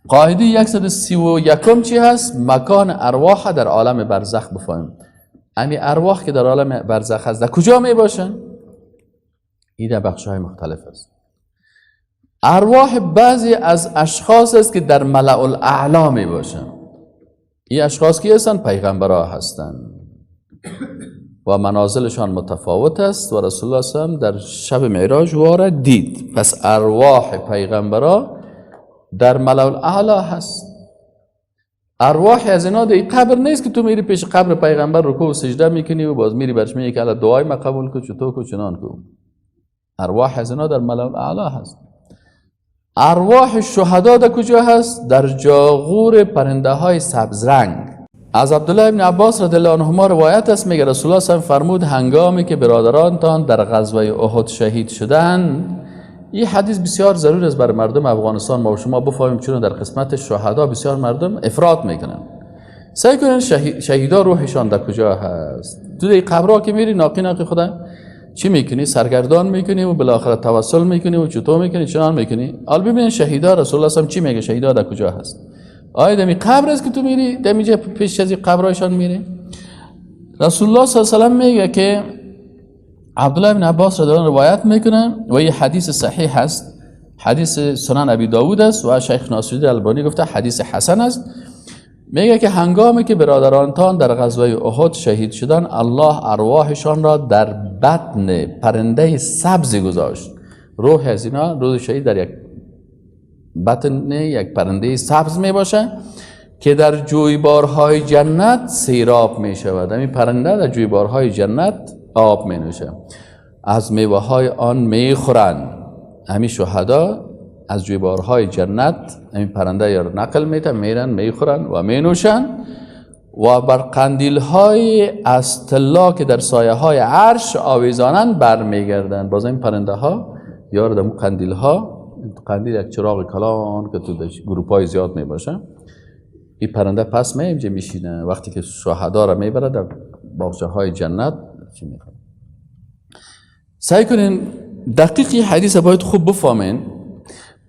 قاعده 131 چی هست؟ مکان ارواح در عالم برزخ بفهمیم. امی ارواح که در عالم برزخ هست در کجا می باشن؟ این در بخش های مختلف است. ارواح بعضی از اشخاص است که در ملأ الاعلی می باشن. این اشخاص کی هستند؟ پیغمبرها هستند و منازلشان متفاوت است و رسول الله صلی الله علیه و در شب معراج وارد دید. پس ارواح پیغمبرها در ملأ الاعلی هست. ارواح از اینا در قبر نیست که تو میری پیش قبر پیغمبر رکوع و سجده میکنی و باز میری برش میگی که الله دعای ما قبول کن، چطور کو چنان کو. ارواح از اینا در ملأ الاعلی هست. ارواح شهدا در کجا هست؟ در جاغور پرنده های سبز رنگ. از عبدالله ابن عباس رضی الله عنهما روایت است، میگه رسول الله صلی الله علیه و فرمود هنگامی که برادرانتان در غزوه احد شهید شدند. این حدیث بسیار ضرور است برای مردم افغانستان ما و شما بفهمیم، چون در قسمت شهدا بسیار مردم افراط میکنن. سعی کنن شهیدا روحشان در کجا هست. تو در قبرها که میری ناقی ناقی خدا چی میکنی؟ سرگردان میکنی و بالاخره توسل میکنی و چطور میکنی چنان میکنی. حال ببین شهیدا رسول الله صلی چی میگه؟ شهیدا در کجا هست؟ آیا دمی قبر است که تو میری دمی جا پیش از قبرهایشان میری؟ رسول الله صلی الله علیه و سلم میگه که عبدالله بن عباس رضی الله روایت میکنه و این حدیث صحیح هست، حدیث سنن ابی داود است و شیخ ناصرالدین البانی گفته حدیث حسن است. میگه که هنگامی که برادرانتان در غزوه احد شهید شدن، الله ارواحشان را در بطن پرنده سبز گذاشت. روح از اینا روح شهید در یک بطن یک پرنده سبز می باشه که در جویبارهای جنت سیراب می شود. همین پرنده در جویبارهای جنت آب می نوشه، از میوه های آن می خورند. همین شهدا از جویبارهای جنت همین پرنده یا نقل میتن، میرن میخورن و مینوشن و بر قندیل های از طلا که در سایه های عرش آویزانند برمیگردن. باز این پرنده ها یا در قندیل ها، قندیل یک چراغ کلان که تو گروپ های زیاد می باشه، این پرنده پس می اینجا میشینه وقتی که شهدا را میبره در باغچه های جنت چی میخوره. سعی کنین دقیقی حدیث باید خوب بفهمین.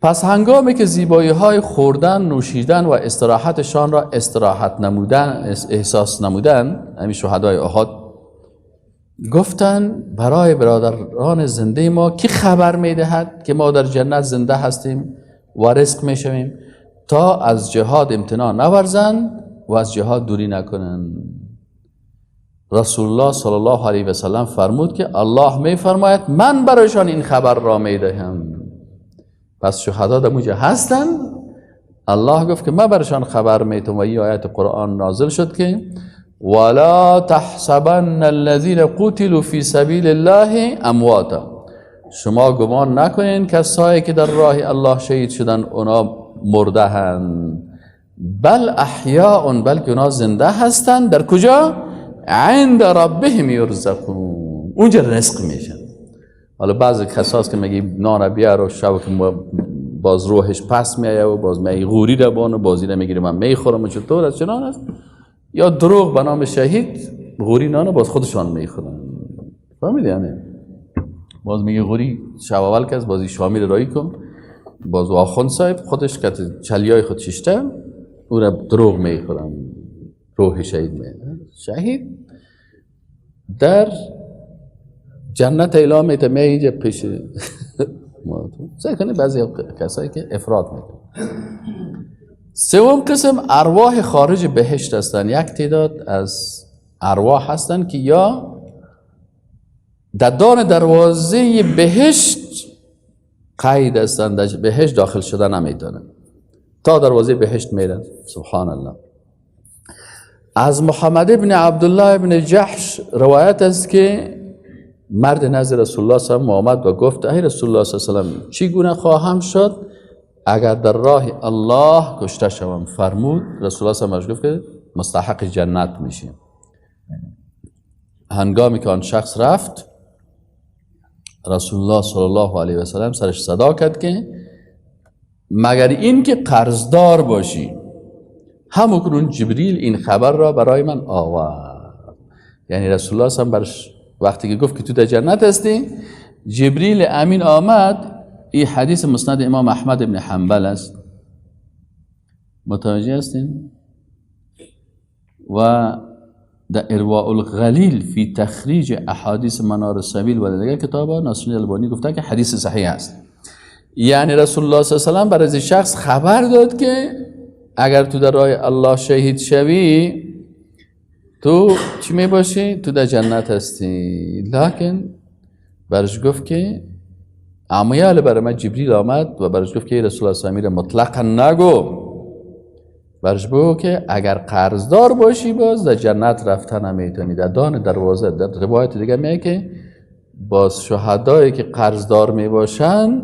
پس هنگامی که زیبایی های خوردن، نوشیدن و استراحتشان را استراحت نمودن، احساس نمودن، همین شهدای احد گفتن برای برادران زنده ما کی خبر میدهد که ما در جنت زنده هستیم و رزق میشویم تا از جهاد امتناع نورزند و از جهاد دوری نکنند. رسول الله صلی الله علیه و سلم فرمود که الله میفرماید من برایشان این خبر را میدهم. پس شهدا در اونجا هستن. الله گفت که من برشان خبر میتم و این آیت قرآن نازل شد که ولا تحسبن الذين قتلوا في سبیل الله امواتا. شما گمان نکنین کسایی که در راه الله شهید شدن اونا مرده هستند، بل احیاء، بلکه اونا زنده هستند. در کجا؟ عند ربهم یرزقون، اونجا رزق میشن. حالا بعضی کساست که میگه نان بیار و شب که باز روحش پس میایه و باز میگه غوری رو بان و بازی رو میگیره من میخورم و چطور است چنان است، یا دروغ به نام شهید غوری نان باز خودشان میخورن. فهمیدی؟ یعنی باز میگه غوری شب اول کس بازی شامی رو رایی کن، باز آخوند صاحب خودش که چلیای خود ششته او را دروغ میخورن، روح شهید میخورن. شهید در جنت اعلام میته می اینجا پیش ما تو سعی کنه. بعضی کسایی که افراد میکنه. سوم قسم ارواح خارج بهشت هستند. یک تعداد از ارواح هستند که یا در دان دروازه بهشت قید هستند، در بهشت داخل شده نمیتونن، تا دروازه بهشت میرن. سبحان الله. از محمد ابن عبدالله ابن جحش روایت است که مرد نزد رسول الله صلی الله علیه و آمد و گفت ای رسول الله صلی الله علیه و سلم، چی گونه خواهم شد اگر در راه الله کشته شوم؟ فرمود رسول الله صلی الله علیه و گفت که مستحق جنت میشیم. هنگامی که آن شخص رفت، رسول الله صلی الله علیه و سلم سرش صدا کرد که مگر این که قرضدار باشی. همکنون جبریل این خبر را برای من آورد. یعنی رسول الله صلی الله علیه و برش وقتی که گفت که تو در جنت هستی، جبریل امین آمد. این حدیث مسند امام احمد ابن حنبل است. متوجه هستین؟ و در ارواء الغلیل فی تخریج احادیث منار السبیل و دیگر کتابا ناصرالدین البانی گفته که حدیث صحیح است. یعنی رسول الله صلی الله علیه و سلم برای شخص خبر داد که اگر تو در راه الله شهید شوی تو چی می باشی؟ تو در جنت هستی. لکن برش گفت که عمیال برای من جبریل آمد و برش گفت که رسول الله صلی الله علیه و مطلقا نگو، برش بگو که اگر قرضدار باشی باز در جنت رفتن نمیتونی. در دان دروازه، در روایت دیگه میگه که باز شهدایی که قرضدار می باشن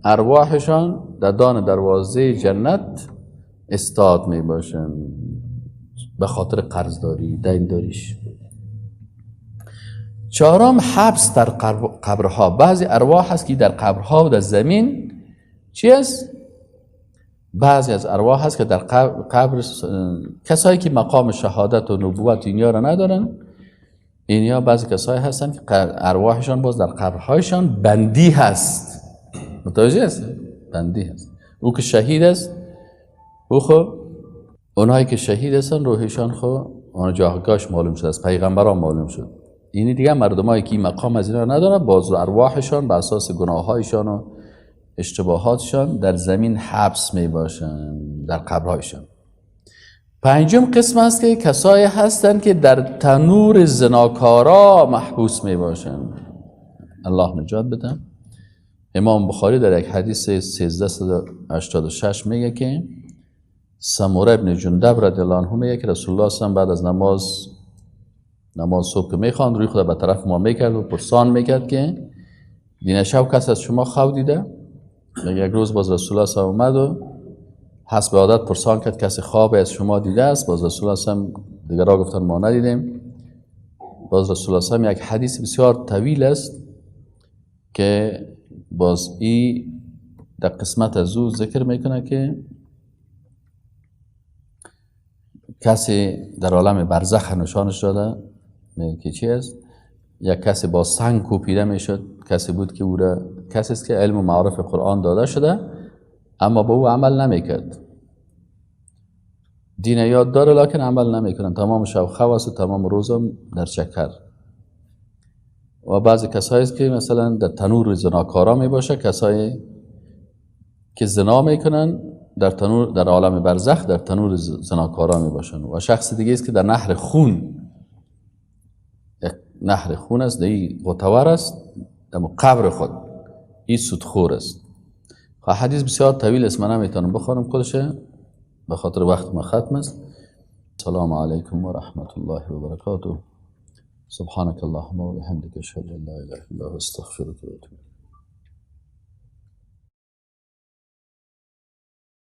ارواحشان در دان دروازه جنت استاد می باشن به خاطر قرضداری، دینداریش. چهارم، حبس در قبرها. بعضی ارواح هست که در قبرها و در زمین چی است؟ بعضی از ارواح هست که در قبر کسایی که مقام شهادت و نبوت اینیا را ندارن، اینیا بعضی کسایی هستن که ارواحشان باز در قبرهایشان بندی هست. متوجه هست؟ بندی هست. او که شهید است، او خب اونایی که شهید هستن روحشان خب اون جاگاهش معلوم شد، از پیغمبران معلوم شد. اینی دیگه مردمایی که این مقام از اینا ندارن باز ارواحشان به اساس گناههایشان و اشتباهاتشان در زمین حبس می باشن، در قبرهایشان. پنجم قسم است که کسایی هستند که در تنور زناکارا محبوس می باشن. الله نجات بده. امام بخاری در یک حدیث 1386 میگه که سموره ابن جندب رضی الله عنه میگه که رسول الله صلی الله علیه و بعد از نماز صبح که میخواند روی خود به طرف ما میکرد و پرسان میکرد که دین شب کس از شما خواب دیده؟ یک روز باز رسول الله صلی الله علیه و اومد و حسب عادت پرسان کرد کسی خواب از شما دیده است؟ باز رسول الله صلی الله علیه و دیگرها گفتن ما ندیدیم. باز رسول الله صلی الله علیه و یک حدیث بسیار طویل است که باز ای در قسمت از او ذکر میکنه که کسی در عالم برزخ نشانش داده که چی است؟ یک کسی با سنگ کوپیده میشد، کسی بود که او را، کسی است که علم و معارف قرآن داده شده اما با او عمل نمیکرد، دین یاد داره لکن عمل نمیکنن، تمام شب خواست و تمام روزم در چکر. و بعضی کسایی است که مثلا در تنور زناکارا میباشه، کسایی که زنا میکنن در تنور، در عالم برزخ در تنور زناکارا میباشن. و شخص دیگه است که در نهر خون، یک نهر خون است، در غوطه‌ور است، در قبر خود این سودخور است. حدیث بسیار طویل است، من نمیتونم بخوانم کلشه به خاطر وقت ما ختم است. السلام علیکم و رحمت الله و برکاته. سبحانك اللهم و بحمدك اشهد ان لا اله الا انت استغفرك و اتوب الیک.